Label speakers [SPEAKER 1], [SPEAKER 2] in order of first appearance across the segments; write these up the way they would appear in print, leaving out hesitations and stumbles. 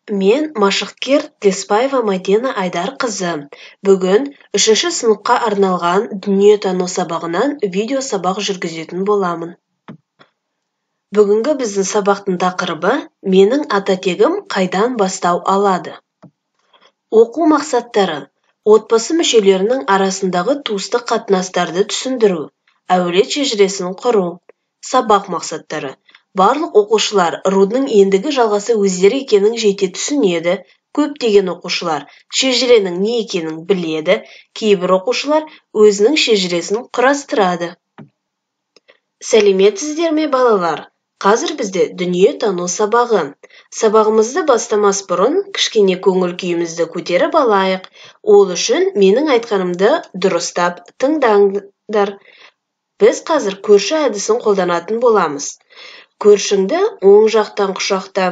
[SPEAKER 1] Мен машықкер Тілеспаева Мадина Айдарқызы. Бүгін 3-ші сыныпқа арналған дүниетану сабағынан видео сабақ жүргізетін боламын. Бүгінгі біздің сабақтың тақырыбы «Менің ата-тегім қайдан бастау алады?». Оқу мақсаттары: отбасы мүшелерінің арасындағы туыстық қатынастарды түсіндіру, әулет шежіресін құру. Сабақ мақсаттары: барлық оқушылар рудың ендігі жалғасы өздері екенін жете түсінеді. Көптеген оқушылар шежіренің не екенін біледі, кейбір оқушылар өзінің шежіресін құрастырады. Сәлеметсіздер ме, балалар? Қазір бізде дүниетану сабағы. Сабағымызды бастамас бұрын кішкене көңіл күйімізді көтеріп алайық. Ол үшін менің айтқанымды дұрыстап тыңдаңдар. Біз қазір көрші әдісін қолданатын боламыз. Көршіңді оң жақтан құшақта,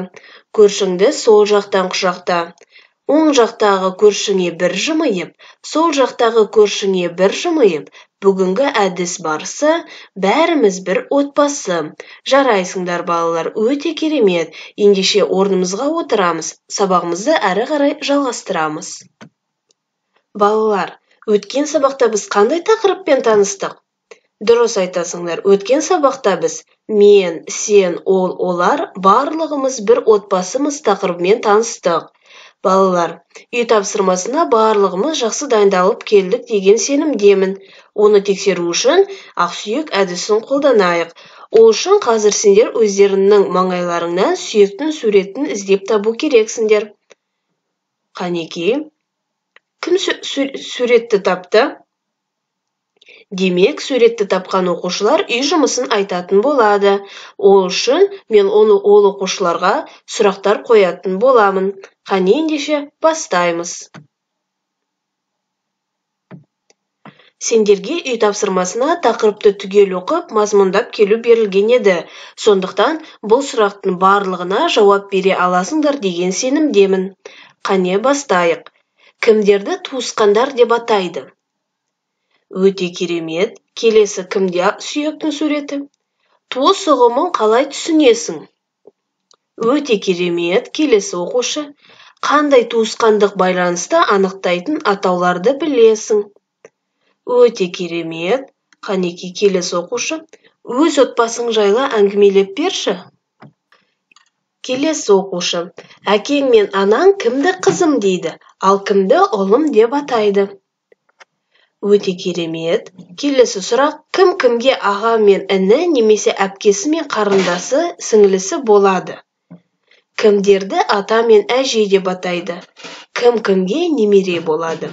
[SPEAKER 1] көршіңді сол жақтан құшақта. Оң жақтағы көршіңе бір жымиып, сол жақтағы көршіңе бір жымиып, бүгінгі әдіс барысы бәріміз бір отбасы. Жарайсыңдар, балалар, өте керемет. Ендеше орнымызға отырамыз, сабағымызды әрі қарай жалғастырамыз. Балалар, өткен сабақта біз қандай тақырыппен таныстық? Дұрыс айтасыңдар, өткен сабақта біз мен, сен, ол, олар барлығымыз бір отбасымыз тақырыбымен таныстық. Балалар, үй тапсырмасына барлығымыз жақсы дайындалып келдік деген сенімдемін. Оны тексеру үшін ақсүйек әдісін қолданайық. Ол үшін қазір сендер өздеріңнің маңайларыңнан сүйектің суретін іздеп табу керексіңдер. Қанекей, кім суретті тапты? Демек, суретті тапқан оқушылар үй жұмысын айтатын болады. Ол үшін мен оны ол оқушыларға сұрақтар қоятын боламын. Қане ендеше бастаймыз. Сендерге үй тапсырмасына тақырыпты түгел оқып, мазмұндап келу берілген еді. Сондықтан бұл сұрақтың барлығына жауап бере аласыңдар деген сенімдемін. Қане бастайық. Кімдерді туысқандар деп атайды? Өте керемет. Келесі кімде сүйектің суреті? Туыс ұғымын қалай түсінесің? Өте керемет. Келесі оқушы. Қандай туысқандық байланысты анықтайтын атауларды білесің? Өте керемет. Қанекей, келесі оқушы. Өз отбасың жайлы әңгімелеп берші. Келесі оқушы. Әкең мен анаң кімді қызым дейді, ал кімді ұлым деп атайды? Өте керемет. Келесі сұрақ. Кім кімге аға мен іні немесе әпкесі мен қарындасы, сіңлісі болады? Кімдерді ата мен әже деп атайды? Кім кімге немере болады?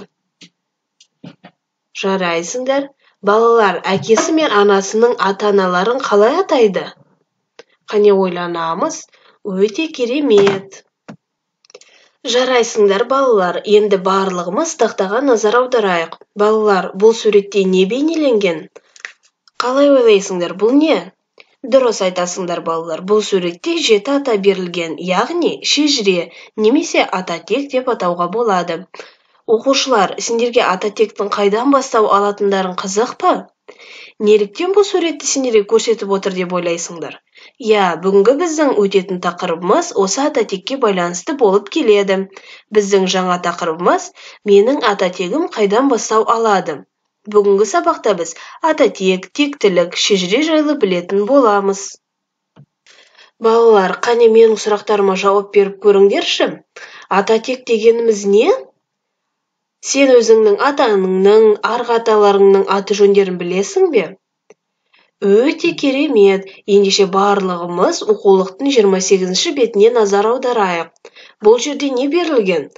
[SPEAKER 1] Жарайсыңдар. Балалар, әкесі мен анасының ата-аналарын қалай атайды? Қане ойланамыз. Өте керемет. Жарайсыңдар, балалар, енді барлығымыз тақтаға назар аударайық. Балалар, бұл суретте не бейнеленген? Қалай ойлайсыңдар, бұл не? Дұрыс айтасыңдар, балалар, бұл суретте 7 ата берілген, яғни шежіре немесе ата-тек деп атауға болады. Оқушылар, сендерге ата-тектің қайдан бастау алатындарын қызық па? Неліктен бұл суретті сендерге көрсетіп отыр деп ойлайсыңдар? Иә, бүгінгі біздің өтетін тақырыбымыз осы ата-текке байланысты болып келеді. Біздің жаңа тақырыбымыз «Менің ата-тегім қайдан бастау алады?». Бүгінгі сабақта біз ата-тек, тектілік, шежіре жайлы білетін боламыз. Балалар, қане менің сұрақтарыма жауап беріп көріңдерші. Ата-тек дегеніміз не? Сен өзіңнің ата-анаңның, арғы аталарыңның аты жөндерін білесің бе? Өте керемет. Ендеше барлығымыз оқулықтың 28-ші бетіне назар аударайық. Бұл жерде не берілген?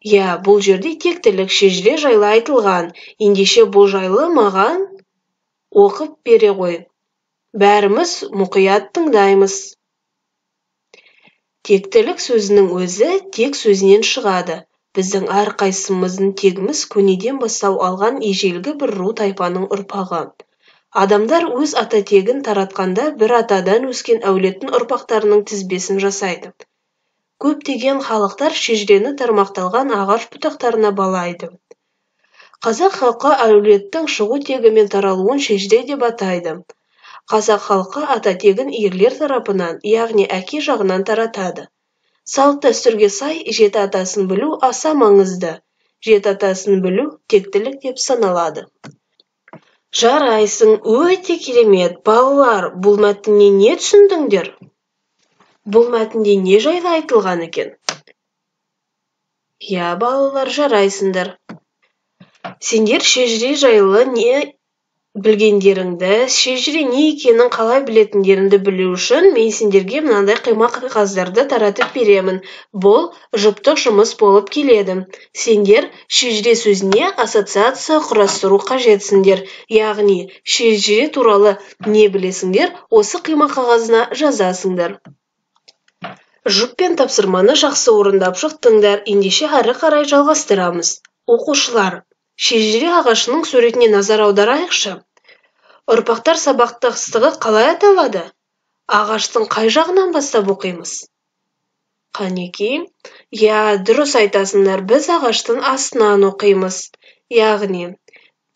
[SPEAKER 1] Иә, бұл жерде тектілік шежіре жайлы айтылған. Ендеше бұл жайлы маған оқып бере ғой. Бәріміз мұқият тыңдаймыз. Тектілік сөзінің өзі тек сөзінен шығады. Біздің әрқайсымыздың тегіміз көнеден бастау алған ежелгі бір ру тайпаның ұрпағы. Адамдар өз ата-тегін таратқанда бір атадан өскен әулеттің ұрпақтарының тізбесін жасайды. Көптеген халықтар шежірені тармақталған ағаш бұтақтарына балайды. Қазақ халқы әулеттің шығу тегі мен таралуын шежіре деп атайды. Қазақ халқы ата-тегін ерлер тарапынан, яғни әке жағынан таратады. Салт-дәстүрге сай жеті атасын білу аса маңызды. Жеті атасын білу тектілік деп саналады. Жарайсың, өте керемет. Балалар, бұл мәтіннен не түсіндіңдер? Бұл мәтінде не жайлы айтылған екен? Иә, балалар, жарайсыңдар. Сендер шежіре жайлы не білгендеріңді, шежіре не екенін қалай білетіндеріңді білу үшін мен сендерге мынандай қима қағаздарды таратып беремін. Бұл жұптық жұмыс болып келеді. Сендер шежіре сөзіне ассоциация құрастыру қажетсіңдер. Яғни шежіре туралы не білесіңдер, осы қима қағазына жазасыңдар. Жұп пен тапсырманы жақсы орындап шықтыңдар. Ендеше әрі қарай жалғастырамыз. Оқушылар, шежіре ағашының суретіне назар аударайықшы. Ұрпақтар сабақтастығы қалай аталады? Ағаштың қай жағынан бастап оқимыз? Қанекей? Иә, дұрыс айтасыңдар, біз ағаштың астынан оқимыз. Яғни,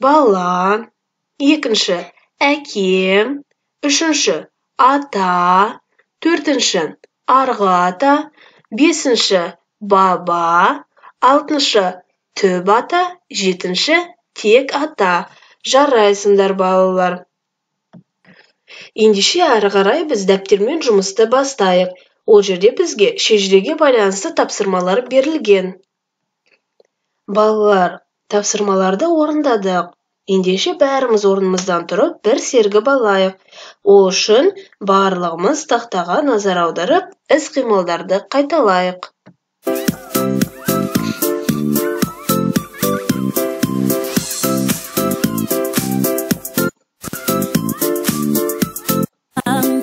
[SPEAKER 1] бала, екінші, әке, үшінші, ата, төртінші, арғы ата, бесінші, баба, алтыншы, түп ата, жетінші, тек ата. Жарайсыңдар, балалар. Ендеше әрі қарай біз дәптермен жұмысты бастайық. Ол жерде бізге шежіреге байланысты тапсырмалар берілген. Балалар, тапсырмаларды орындадық. Ендеше бәріміз орнымыздан тұрып бір сергіп алайық. Ол үшін барлығымыз тақтаға назар аударып, іс-қимылдарды қайталайық.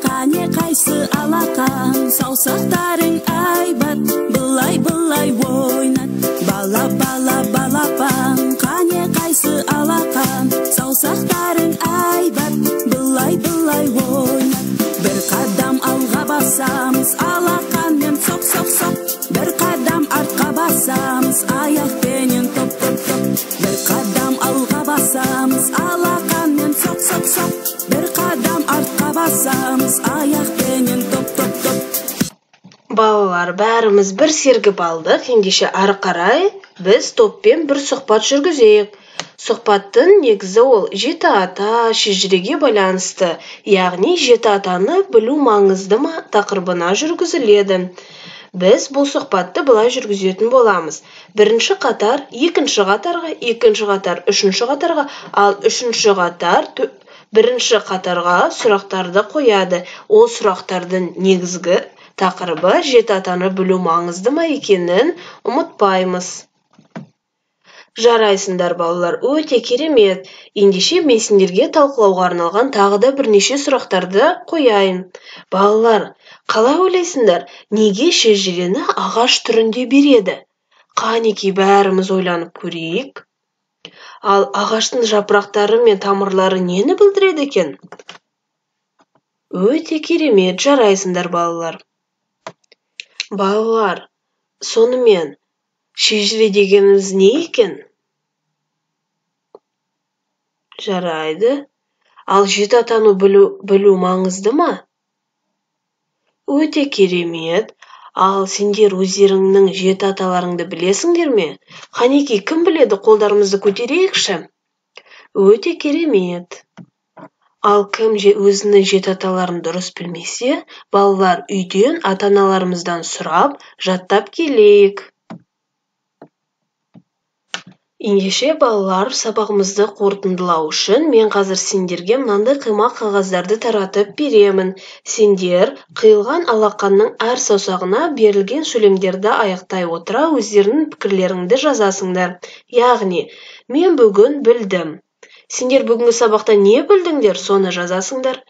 [SPEAKER 2] Қане қайсы алақан, саусақтарың айбат, былай-былай ойнат. Бала, бала, балапан, қане қайсы алақан, саусақтарың айбат, былай-былай ойнат. Бір қадам алға басамыз, алақанмен соқ, соқ, соқ. Бір қадам артқа басамыз, аяқпенен топ, топ, топ. Бір қадам алға басамыз, алақанмен соқ, соқ, соқ. Бір қадам артқа басамыз, аяқпенен топ, топ, топ.
[SPEAKER 1] Балалар, бәріміз бір сергіп алдық. Ендеше ары қарай біз топпен бір сұхбат жүргізейік. Сұхбаттың негізі ол жеті ата шежіреге байланысты, яғни жеті атаны білу маңызды ма тақырыбына жүргізіледі. Біз бұл сұхбатты былай жүргізетін боламыз. Бірінші қатар екінші қатарға, екінші қатар үшінші қатарға, ал үшінші қатар бірінші қатарға сұрақтарды қояды. Ол сұрақтардың негізгі тақырыбы жеті атаны білу маңызды ма екенін ұмытпаймыз. Жарайсыңдар, балалар, өте керемет. Ендеше мен сендерге талқылауға арналған тағы да бірнеше сұрақтарды қояйын. Балалар, қалай ойлайсыңдар, неге шежірені ағаш түрінде береді? Қанекей, бәріміз ойланып көрейік. Ал ағаштың жапырақтары мен тамырлары нені білдіреді екен? Өте керемет, жарайсыңдар, балалар. Балалар, сонымен шежіре дегеніміз не екен? Жарайды. Ал жеті атаны білу маңызды ма? Өте керемет. Ал сендер өздеріңнің жеті аталарыңды білесіңдер ме? Қанекей, кім біледі, қолдарымызды көтерейікші. Өте керемет. Ал кім өзінің жеті аталарын дұрыс білмесе, балалар, үйден ата-аналарымыздан сұрап, жаттап келейік. Ендеше, балалар, сабағымызды қорытындылау үшін мен қазір сендерге мынандай қима қағаздарды таратып беремін. Сендер қиылған алақанның әр саусағына берілген сөйлемдерді аяқтай отыра өздеріңнің пікірлеріңді жазасыңдар. Яғни, мен бүгін білдім. Сендер бүгінгі сабақта не білдіңдер, соны жазасыңдар.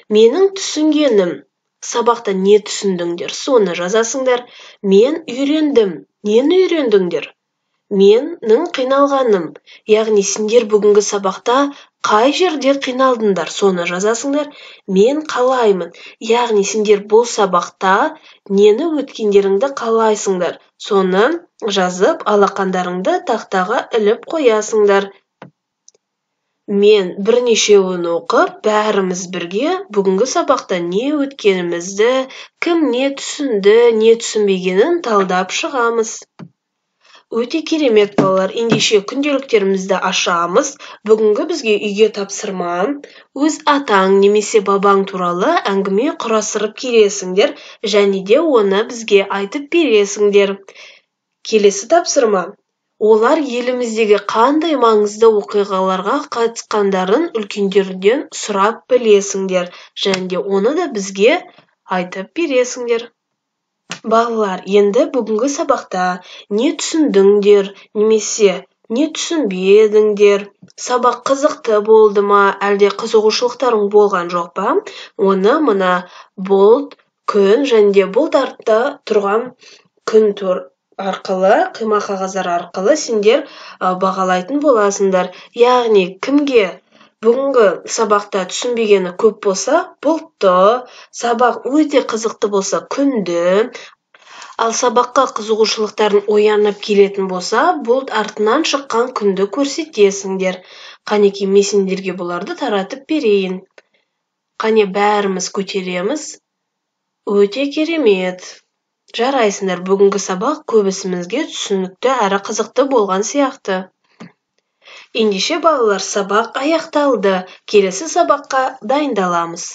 [SPEAKER 1] Менің түсінгенім. Сабақта не түсіндіңдер, соны жазасыңдар. Мен үйрендім. Нені үйрендіңдер? Менің қиналғаным. Яғни сендер бүгінгі сабақта қай жерде қиналдыңдар, соны жазасыңдар. Мен қалаймын. Яғни сендер бұл сабақта нені өткендеріңді қалайсыңдар, соны жазып алақандарыңды тақтаға іліп қоясыңдар. Мен бірнешеуін оқып, бәріміз бірге бүгінгі сабақта не өткенімізді, кім не түсінді, не түсінбегенін талдап шығамыз. Өте керемет, балалар. Ендеше күнделіктерімізді ашамыз. Бүгінгі бізге үйге тапсырма: өз атаң немесе бабаң туралы әңгіме құрастырып келесіңдер және де оны бізге айтып бересіңдер. Келесі тапсырма: олар еліміздегі қандай маңызды оқиғаларға қатысқандарын үлкендерден сұрап білесіңдер және де оны да бізге айтып бересіңдер. Балалар, енді бүгінгі сабақта не түсіндіңдер немесе не түсінбедіңдер, сабақ қызықты болды ма, әлде қызығушылықтарың болған жоқ па, оны мына бұлт, күн және де бұлт артында тұрған күн арқылы, қима қағаздар арқылы сендер бағалайтын боласыңдар. Яғни кімге бүгінгі сабақта түсінбегені көп болса, бұлтты, сабақ өте қызықты болса, күнді, ал сабаққа қызығушылықтарың оянып келетін болса, бұлт артынан шыққан күнді көрсетесіңдер. Қанекей, мен сендерге бұларды таратып берейін. Қане, бәріміз көтереміз. Өте керемет. Жарайсыңдар, бүгінгі сабақ көбісімізге түсінікті әрі қызықты болған сияқты. Ендеше, балалар, сабақ аяқталды. Келесі сабаққа дайындаламыз.